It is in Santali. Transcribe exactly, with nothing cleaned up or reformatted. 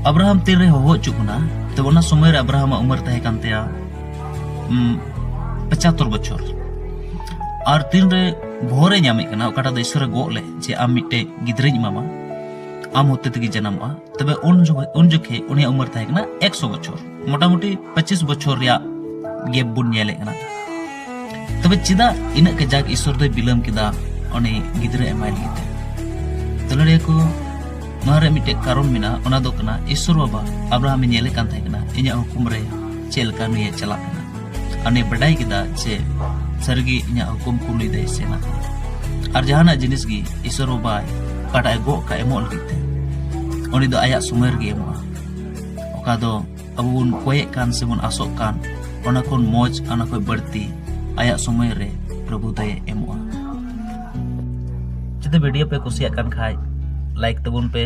ᱟᱵᱨᱟᱦᱟᱢ ᱛᱤᱱᱨᱮ ᱦᱚᱦᱚ ᱦᱚᱪᱚᱜ ᱠᱟᱱᱟ, ᱛᱚᱵᱮ ᱚᱱᱟ ᱥᱚᱢᱚᱭ ᱨᱮ ᱟᱵᱨᱟᱦᱟᱢᱟᱜ ᱩᱢᱮᱨ ᱛᱟᱦᱮᱸ ᱠᱟᱱ ᱛᱟᱭᱟ, ᱩᱢ, ᱯᱚᱸᱪᱟᱛᱛᱳᱨ ᱵᱚᱪᱷᱚᱨ᱾ ᱟᱨ ᱛᱤᱱᱨᱮ ᱵᱷᱳᱨᱮ ᱧᱟᱢᱮᱫ ᱠᱟᱱᱟ, ᱚᱠᱟᱴᱟᱜ ᱫᱚ ᱤᱥᱚᱨᱮ ᱜᱚᱜ ᱞᱮᱫ, ᱡᱮ ᱟᱢ ᱢᱤᱫᱴᱮᱡ ᱜᱤᱫᱽᱨᱟᱹᱧ ᱮᱢᱟᱢᱟ, ᱟᱢ ᱦᱚᱛᱮ ᱛᱮᱜᱮ ᱡᱟᱱᱟᱢᱚᱜᱼᱟ, ᱛᱚᱵᱮ ᱩᱱ ᱡᱚᱠᱷᱮᱡ, ᱩᱱ ᱡᱚᱠᱷᱮᱡ ᱩᱱᱤᱭᱟᱜ ᱩᱢᱮᱨ ᱛᱟᱦᱮᱸ ᱠᱟᱱᱟ ᱮᱠᱥᱚ ᱵᱚᱪᱷᱚᱨ, ᱢᱚᱴᱟᱢᱩᱴᱤ ᱯᱚᱸᱪᱤᱥ ᱵᱚᱪᱷᱚᱨ ᱨᱮᱭᱟᱜ ᱜᱮᱯ ᱵᱚᱱ ᱧᱮᱞᱮᱫ ᱠᱟᱱᱟ᱾ ᱛᱚᱵᱮ ᱪᱮᱫᱟᱜ ᱤᱱᱟᱹᱜ ᱠᱟᱡᱟᱠ ᱤᱥᱚᱨ ᱫᱚᱭ ᱵᱤᱞᱚᱢ ᱠᱮᱫᱟ ᱩᱱᱤ ᱜᱤᱫᱽᱨᱟᱹ ᱮᱢᱟᱭ ᱞᱟᱹᱜᱤᱫ ᱛᱮ? ᱫᱩᱞᱟᱹᱲᱤᱭᱟᱹ ᱠᱚ, ᱱᱚᱣᱟ ᱨᱮ ᱢᱤᱫᱴᱮᱡ ᱠᱟᱨᱚᱱ ᱢᱮᱱᱟᱜᱼᱟ, ᱚᱱᱟ ᱫᱚ ᱠᱟᱱᱟ ᱤᱥᱚᱨ ᱵᱟᱵᱟ ᱟᱵᱨᱟᱦᱟᱢᱮ ᱧᱮᱞᱮ ᱠᱟᱱ ᱛᱟᱦᱮᱸ ᱠᱟᱱᱟ, ᱤᱧᱟᱹᱜ ᱦᱩᱠᱩᱢ ᱨᱮ ᱪᱮᱫ ᱞᱮᱠᱟ ᱱᱩᱭᱮ ᱪᱟᱞᱟᱜ ᱠᱟᱱᱟ᱾ ᱟᱨ ᱱᱩᱭ ᱵᱟᱰᱟᱭ ᱠᱮᱫᱟ ᱡᱮ ᱥᱟᱹᱨᱤᱜᱮ ᱤᱧᱟᱹᱜ ᱦᱩᱠᱩᱢ ᱠᱚ ᱱᱩᱭ ᱫᱚᱭ ᱥᱮᱱᱟ᱾ ᱟᱨ ᱡᱟᱦᱟᱱᱟᱜ ᱡᱤᱱᱤᱥ ᱜᱮ ᱤᱥᱚᱨ ᱵᱟᱵᱟᱭ ᱚᱠᱟᱴᱟᱜ ᱮ ᱜᱚᱜ ᱠᱟᱜ ᱮᱢᱚᱜ ᱞᱟᱹᱜᱤᱫ ᱛᱮ, ᱩᱱᱤ ᱫᱚ ᱟᱭᱟᱜ ᱥᱚᱢᱚᱭ ᱨᱮᱜᱮ ᱮᱢᱚᱜᱼᱟ᱾ ᱚᱠᱟ ᱫᱚ ᱟᱵᱚ ᱵᱚᱱ ᱠᱚᱭᱮᱜ ᱠᱟᱱ ᱥᱮᱵᱚᱱ ᱟᱥᱚᱜ ᱠᱟᱱ, ᱚᱱᱟ ᱠᱷᱚᱱ ᱢᱚᱡᱽ, ᱚᱱᱟ ᱠᱷᱚᱱ ᱵᱟᱹᱲᱛᱤ ᱟᱭᱟᱜ ᱥᱚᱢᱚᱭ ᱨᱮ ᱯᱨᱚᱵᱷᱩ ᱫᱚᱭ ᱮᱢᱚᱜᱼᱟ᱾ ᱡᱩᱫᱤ ᱵᱷᱤᱰᱤᱭᱳ ᱯᱮ ᱠᱩᱥᱤᱭᱟᱜ ᱠᱟᱱ ᱠᱷᱟᱡ, ᱞᱟᱭᱤᱠ ᱛᱟᱵᱚᱱ ᱯᱮ᱾